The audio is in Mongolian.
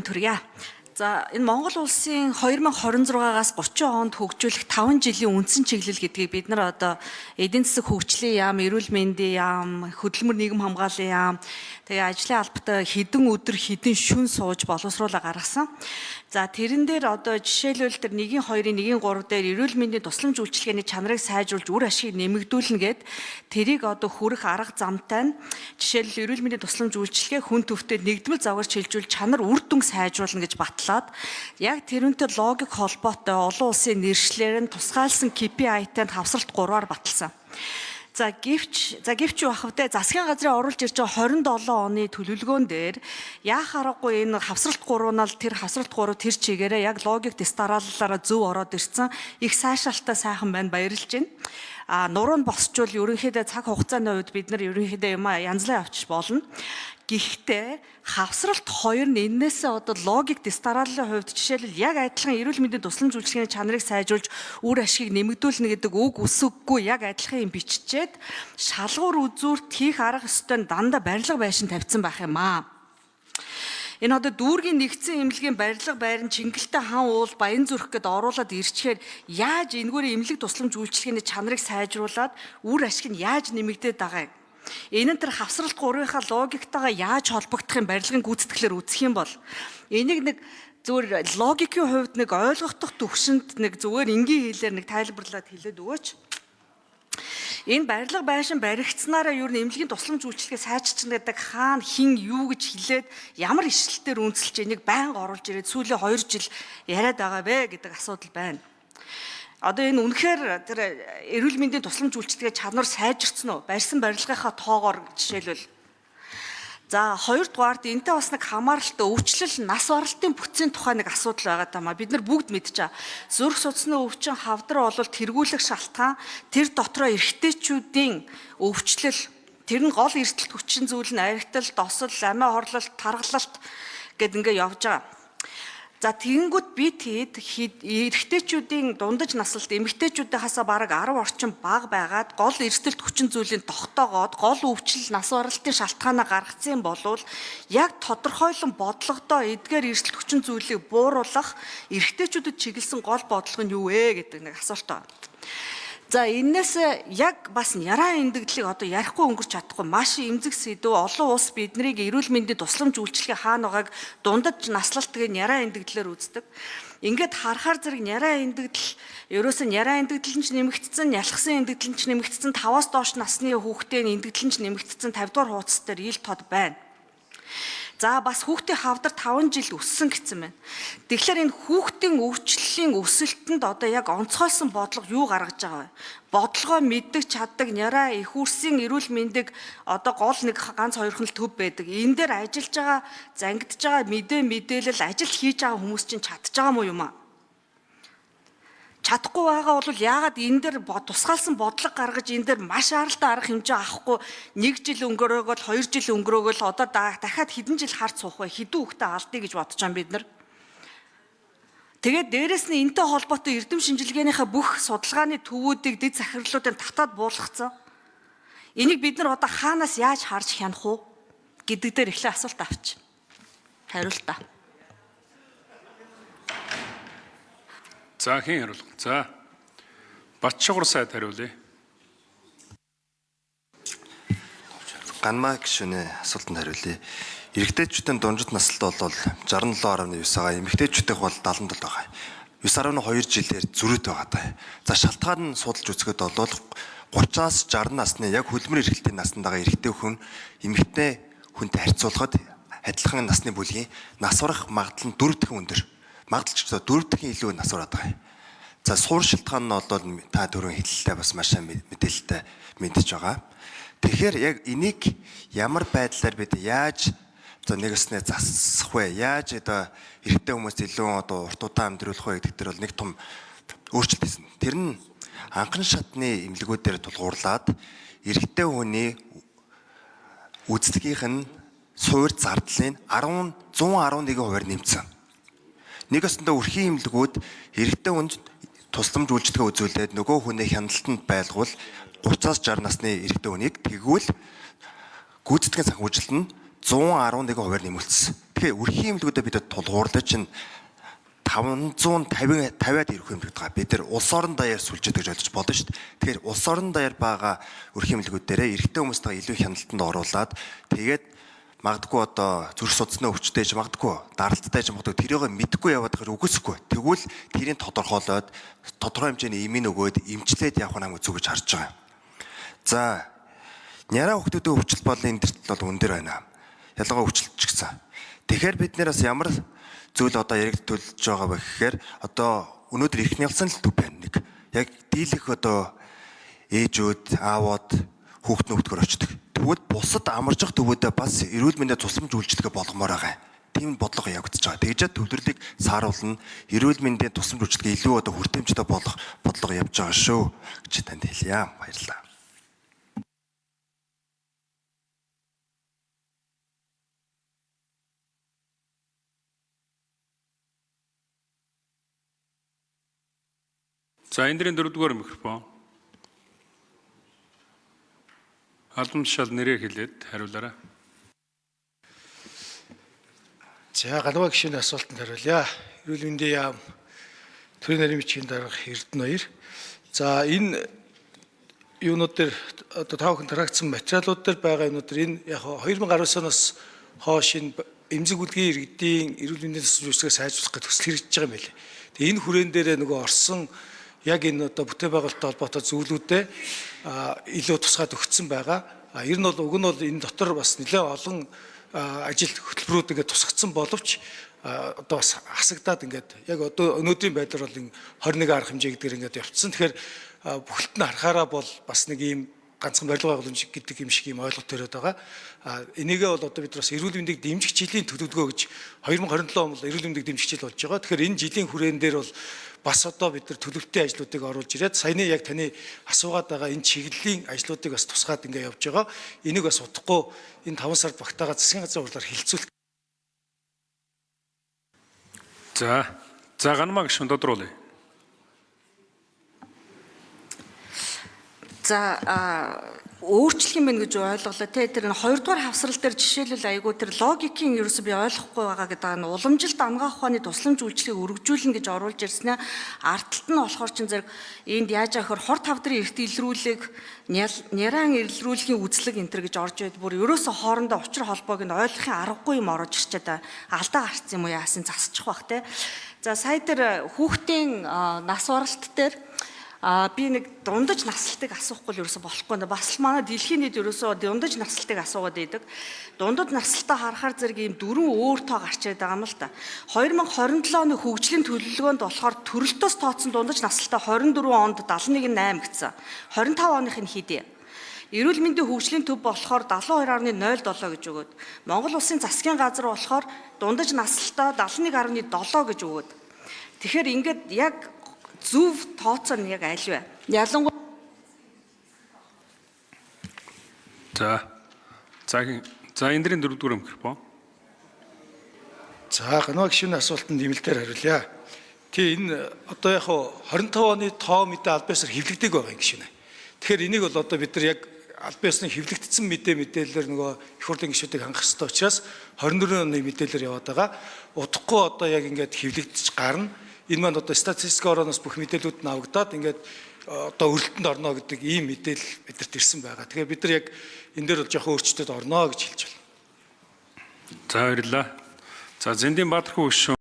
Төрье. За, энэ Монгол улсын 2026-аас 30 онд хөгжүүлэх 5 жилийн үндсэн чиглэл гэдгийг бид нар одоо эдийн засаг хөгжлийн яам, эрүүл мэндийн яам, хөдөлмөр нийгэм хамгааллын яам, тэгээ ажлын албатай хэдэн өдөр хэдэн шүн сууж боловсруулаа гаргасан. За, тэрэн дээр одоо жишээлбэл тэр 1-ийн 2-ын 1-ийн 3 дээр эрүүл мэндийн тусламж үйлчилгээний чанарыг сайжруулж үр ашгийг нэмэгдүүлнэ гэд тэрийг одоо хүрэх арга замтай нь жишээлбэл эрүүл мэндийн тусламж үйлчилгээ хүн төвтэй нэгдмэл загвар чилжүүл чанар үр дүн сайжруулна гэж батлаад яг тэрүүнтэй логик холбоотой олон улсын нэршлэр нь тусгаалсан KPI-тай хавсралт 3-аар баталсан. За, гэвч юу ах вэ? Засгийн газрын оруулж ирж байгаа 27 оны төлөвлөгөөн дээр яах аргагүй энэ хавсралт 3-нал тэр хавсралт 3 тэр чигээрээ яг логик тест дараалалаараа зөв ороод ирсэн. Их сайшаалтай сайхан байна, баярлж байна. А нуруу нь босчвол ерөнхийдөө цаг хугацааны үед бид нар ерөнхийдөө юм янзлаа авчиж болно. Гэхдээ хавсралт 2 нь энээсээ одоо логик дэс дарааллын хувьд жишээлбэл яг адилхан эрүүл мэндийн тусламж үйлчилгээний чанарыг сайжруулж үр ашгийг нэмэгдүүлнэ гэдэг үг үсэггүй яг адилхан юм биччихээд шалгуур үзүүрт хийх арга ёстой нь дандаа барилга байшин тавьсан байх юм аа. Энэ одоо дүүргийн нэгдсэн эмнэлгийн барилга байран Чингэлтэй хан уул Баян зүрх гэд оруулаад ирчихээр яаж энэгээр эмнэлэг тусламж үйлчилгээний чанарыг сайжруулад үр ашиг нь яаж нэмэгдээд байгаа юм? Энэ нь тэр хавсралт 3-ынхаа логиктойгоо яаж холбогдох юм барилгын гүйцэтгэлээр үзэх юм бол энийг нэг зүгээр логикийн хувьд нэг ойлгохдох төвшөнд нэг зүгээр энгийн хэлээр нэг тайлбарлаад хэлээд өгөөч. Энэ барилга байшин баригдсанараа юу н эмнэлгийн тусламж үйлчилгээ сайжирчна гэдэг хаана хин юу гэж хэлээд ямар ишлэлтээр үндэслэж энийг байнга оруулж ирээд сүүлийн 2 жил яриад байгаа вэ гэдэг асуудал байна. Одоо энэ үнэхээр тэр эрүүл мэндийн тусламж үйлчилгээ чанар сайжирцсан уу? Барьсан барилгынхаа тоогоор жишээлбэл. За, хоёрдугаарт энтэй бас нэг хамааралтай өвчлөл нас баралтын бүтцийн тухай нэг асуудал байгаа даа. Бид нар бүгд мэдж байгаа. Зүрх судасны өвчин хавдар бол тэргүүлэх шалтгаан тэр дотроо эрэгтэйчүүдийн өвчлөл тэр нь гол эрсдэлт хүчин зүйл нь архитал, досол, амиа хорлолт, таргалалт гэд ингээ явж байгаа. За, тэгэнгүүт би тэд эрэгтэйчүүдийн дундаж наслалт эмэгтэйчүүдийнхаасаа бараг 10 орчим бага байгаад гол эрсдэлт хүчин зүйлийн тогтоогоод гол өвчлөл нас баралтын шалтгаанаа гаргацсан болвол яг тодорхойлон бодлогодоо эдгээр эрсдэлт хүчин зүйлийг бууруулах эрэгтэйчүүдэд чиглэсэн гол бодлого нь юу вэ гэдэг нэг асуулт байна. За, энээс яг бас яраа эндэгдлийг одоо ярихгүй өнгөрч чадахгүй маш эмзэг сэдв. Олон улс биднийг эрүүл мэндийн тусламж үйлчилгээ хаана байгааг дундаж наслалтыг яраа эндэгдлээр үздэг. Ингээд харахаар зэрэг яраа эндэгдэл ерөөсөн яраа эндэгдэл нь ч нэмэгдсэн, ялхсан эндэгдэл нь ч нэмэгдсэн, 5-аас доош насны хүүхдээ эндэгдэл нь ч нэмэгдсэн 50 дугаар хуудас дээр ил тод байна. За, бас хүүхдийн хавдар 5 жил өссөн гэсэн байна. Тэгэхээр энэ хүүхдийн өвчлөлийн өсөлтөнд одоо яг онцгойсон бодлого юу гаргаж байгаа вэ? Бодлогоо мэддэг чаддаг няраа их үрсийн эрүүл мэндийг одоо гол нэг ганц хоёрхан л төв байдаг. Энэ дээр ажиллаж байгаа, зангидж байгаа мэдээ мэдээлэл ажил хийж байгаа хүмүүс чинь чадж байгаа мó юм аа? Чадахгүй байгаа бол яагаад энэ дээр тусгаалсан бодлого гаргаж энэ дээр маш аралтай арга хэмжээ авахгүй нэг жил өнгөрөөгөл 2 жил өнгөрөөгөл одоо дахиад хэдэн жил харц суух вэ? Хэдэн хүүхдээ алдъя гэж бодож байгаа бид нар. Тэгээд дээрэс нь энтэй холбоотой эрдэм шинжилгээнийхээ бүх судалгааны төвүүдийг дэд захирлуудын татаад буулгацсан. Энийг бид нар одоо хаанаас яаж харж хянах уу гэдэг дээр эхлээ асуулт авч. Хариултаа. За, хэн хариулах? За, Батчугар сайд хариулъя. Ганмаа гишүүнээ асуултанд хариулъя. Эрэгтэйчүүдийн дунджид наслалт бол 67.9 байгаа. Эмэгтэйчүүдийнх бол 77 байгаа. 9.2 жилээр зөрүүтэй байгаа даа. За, шалтгаан нь судалж үзэхэд бол 30-аас 60 насны яг хөлмөр эрхлэлтийн насанд байгаа эрэгтэй хүн эмэгтэй хүнтэй харьцуулахад адилхан насны бүлгийн нас барах магадлал нь 4 дахин өндөр. Магадлал ч гэсэн 4 дахин илүү нас бараад байгаа юм. За, суур шалтгаан нь бол та түрүүн хэлэлтэй бас маш сайн мэдээлэлтэй мэдэж байгаа. Тэгэхээр яг энийг ямар байдлаар бид яаж одоо нэгэснээ засах вэ? Яаж одоо эрэгтэй хүмүүст илүү одоо урт удаан амьдруулах вэ гэдэг дээр бол нэг том өөрчлөлт хийсэн. Тэр нь анхан шатны эмнэлгүүдээр тулгуурлаад эрэгтэй хүний үзлэгийнх нь суур зардлын 10 111% нэмсэн. Нэг өсөндөө өрхийн эмнэлгүүд эрэгтэй хүнд тусламж үйлчилгээ үзүүлээд нөгөө хүний хяналтанд байлгуул 30-аас 60 насны эрэгтэй хүнийг тэгвэл гүйцэтгэх санхүүжилт нь 111%-аар нэмэлтсэн. Тэгэхээр өрхийн эмнэлгүүдэд бид тулгуурлаж чинь 550 50-аад ирэх юм гэдэг. Бид нар улс орон даяар сүлжээд гэж ойлгож болно шүү дээ. Тэгэхээр улс орон даяар байгаа өрхийн эмнэлгүүд дээрээ эрэгтэй хүмүүстэйгээ илүү хяналтанд оруулаад тэгээд магадгүй одоо зүрх судасны өвчтэй ч магадгүй даралттай ч магадгүй тэрийг мэдэхгүй яваад байхаар үгүйсэхгүй. Тэгвэл тэрийг тодорхойлоод тодорхой хэмжээний эмийн өгөөд эмчлээд явах нь хамгийн зөв гэж харж байгаа юм. За няраа хүмүүсийн өвчлөлт болон энэ төрөл бол өндөр байна. Ялангуяа өвчлөлт ч гэсэн. Тэгэхээр бид нэр бас ямар зүйл одоо яригдтүүлж байгаа вэ гэхээр одоо өнөөдөр их нялсан л төв байна нэг. Яг дийлэх одоо ээжүүд, аавууд хүүхд нөхдөөр очдог. Тэгвэл бусад амаржих төвөөдөө бас эрүүл мэндийн тусламж үйлчилгээ болгомоор байгаа юм. Тийм бодлого явагдаж байгаа. Тэгжээ төвлөрлийг сааруулна. Эрүүл мэндийн тусламж үйлчилгээ илүү одоо хүртээмжтэй болох бодлого явж байгаа шүү гэж танд хэлье. Баярлалаа. За эндрийн дөрөвдүгээр микрофон. Албан тушаал нэрээ хэлээд хариулаарай. За галваа гишүүний асуултанд хариулъя. Эрүүл мэндийн яам төрийн нарийн бичгийн дарга Эрдэнэ хоёр. За энэ юунууд дээр одоо та бүхэн тараагдсан материалууд дээр байгаа юмнууд дээр энэ яг 2019 оноос хойш энэ эмзэг үлгийн иргэдийн эрүүл мэндийн төсөл үйлчлэгээ сайжруулах гэж төсөл хэрэгжиж байгаа юм билээ. Тэгээ энэ хүрээн дээрээ нөгөө орсон яг энэ одоо бүтээн байгуулалттай холбоотой зүйлүүдээ илүү тусгаад өгсөн байгаа. Ер нь бол уг нь бол энэ дотор бас нэлээд олон ажил хөтөлбөрүүд ингээд тусгацсан боловч одоо бас хасагдаад ингээд яг одоо өнөөдрийн байдлаар бол энэ 21 арга хэмжээ гэдгээр ингээд явцсан. Тэгэхээр бүхэлд нь харахаараа бол бас нэг ийм ганцхан барилга байгууламж гэдэг юм шиг юм ойлголт төрөөд байгаа. Энийгээ бол одоо бид бас эрүүл мэндийг дэмжих жилийн төлөвлөгөө гэж 2027 он бол эрүүл мэндийг дэмжих жил болж байгаа. Тэгэхээр энэ жилийн хүрээн дээр бол бас одоо бид нар төлөвтэй ажлуудыг оруулж ирээд саяны яг таны асуугаад байгаа энэ чиглэлийн ажлуудыг бас тусгаад ингээ явж байгаа. Энийг бас удахгүй энэ 5 сард багтаага засгийн газрын хурлаар хэлэлцүүлэх. За. За ганмаа гишүүн тодруулъя. За өөрчлөх юм байна гэж ойлголоо те. Тэр нь хоёрдугаар хавсрал дээр жишээлбэл айгүй тэр логикийн ерөөсөө би ойлгохгүй байгаа гэдэг нь уламжилт анагаах ухааны тусламж үйлчлэгийг өргөжүүлнэ гэж оруулж ирсэн ээ. Ард талд нь болохоор чин зэрэг энд яаж яахэр хор тавдрын эрт илрүүлэг, няраан илрүүлэхийн үзлэг энэ төр гэж орж ирээд бүр ерөөсөө хоорондоо учир холбоог нь ойлгохын аргагүй юм орж ирчээд алдаа гарцсан юм уу яасан засчих бах те. За сая тэр хүүхдийн нас баралт дээр би нэг дундаж наслалтыг асуухгүй л ерөөсө болохгүй. Бас л манай дэлхийн нийт ерөөсө дундаж наслалтыг асуугаад байдаг. Дундад наслалтаа харахаар зэрэг ийм дөрвөн өөр тоо гарч ирээд байгаа юм л та. 2027 оны хөгжлийн төлөвлөгөөнд болохоор төрөлтөөс тооцсон дундаж наслалтаа 24 онд 71.8 гэсэн. 25 оных нь хэдий? Эрүүл мэндийн хөгжлийн төв болохоор 72.07 гэж өгөөд. Монгол Улсын засгийн газар болохоор дундаж наслалтаа 71.7 гэж өгөөд. Тэгэхээр ингээд яг зөв тооцоо нь яг аль вэ? Ялангуяа За. За за эндрийн дөрөвдүгээр микрофон. За ганваа гишүүний асуултанд нэмэлтээр хариулъя. Тий энэ одоо яг 25 оны тоо мэдээ аль биесээр хэвлэгдэг байгаа юм гишүүнэ. Тэгэхээр энийг бол одоо бид нар яг аль биесны хэвлэгдсэн мэдээлэлээр нөгөө их хурлын гишүүдийг хангах ёстой учраас 24 оны мэдээлэлээр яваад байгаа. Удахгүй одоо яг ингээд хэвлэгдэж гарна. Энэ маань одоо статистик орооноос бүх мэдээлүүд нь авагдаад ингээд одоо өрөлтөнд орно гэдэг ийм мэдээлэл бидэрт ирсэн байгаа. Тэгэхээр бид нар яг энэ дээр бол жоохон өөрчлөлтөд орно гэж хэлж байна. За баярлалаа. За Зэндийн Баатархуу гишүүн